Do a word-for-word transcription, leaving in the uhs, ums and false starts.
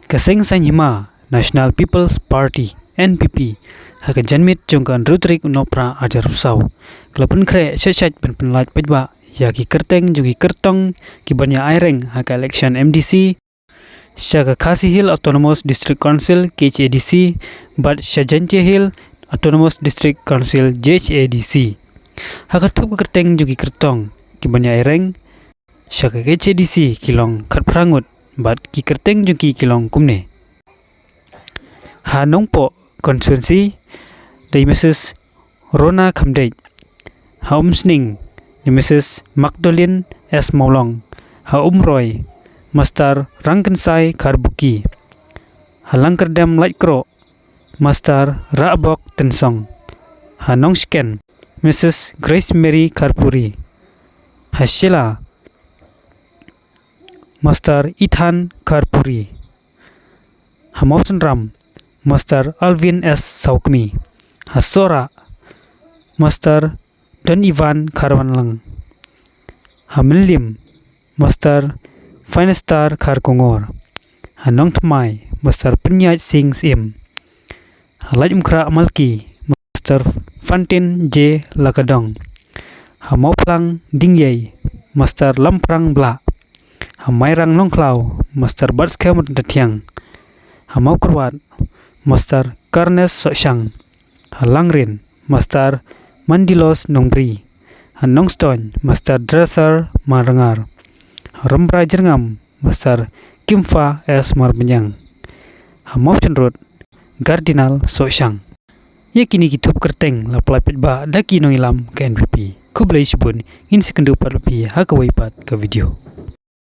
Ka seng saiñ hima National People's Party, N P P, ha ka janmiet jong ka hynriew tarik u Nohprah arhajar arphew saw, ka la pynkhreh shait shait ban pynlait paidbah ïa ki kyrteng jong ki kyrtong ki ban ïa aireng ha ka election M D C sha ka Khasi Hills Autonomous District Council, K H A D C, bad sha Jaintia Hills Autonomous District Council, J H A D C. Ha ka thup ka kyrteng jong ki kyrtong ki ban ïa aireng sha ka K H A D C ki long khatphra ngut bad ki kyrteng jong ki ki long kumne: ha Nongpoh constituency, da i Missus Rona Khamdeit. Ha Umsning, da i Missus Magdalene S Mawlong. Ha Umroi, Mister Rangkynsai Kharbuki. Ha Langkyrdem Laitkroh, Mister Rahbok Tynsong. Ha Nongshken, Missus Grace Mary Kharpuri. Ha Shella, Mister Ethan Kharpuri. Ha Mawsynram, Mister Alvin S Sawkmi. Ha Sohra, Mister Don Ivan Kharwanlang. Ha Mylliem, Mister Finestar Kharkongor. Ha Nongthymmai, Mister Pynïaid Sing Syiem. Ha Laitumkhrah Malki, Mister Fantin J Lakadong. Ha Mawphlang Dingiei, Mister Lamphrang Blah. Ha Mairang Nongkhlaw, Mister Batskhem Ryntathiang. Ha Mawkyrwat, Mister Karnes Sohshang. Ha Langrin, Mister Mandilos Nongbri. Ha Nongstoiñ, Mister Dresser Marngar. Ha Rambrai Jyrngam, Mister Kimpha S Marbaniang. Ha Mawshynrut, Cardinal Sohshang. Ïa kine ki thup kyrteng la pynlait paidbah da ki nongïalam ka N P P. Khublei shibun, ngin sa ïakynduh pat bad phi ha kawei pat ka video.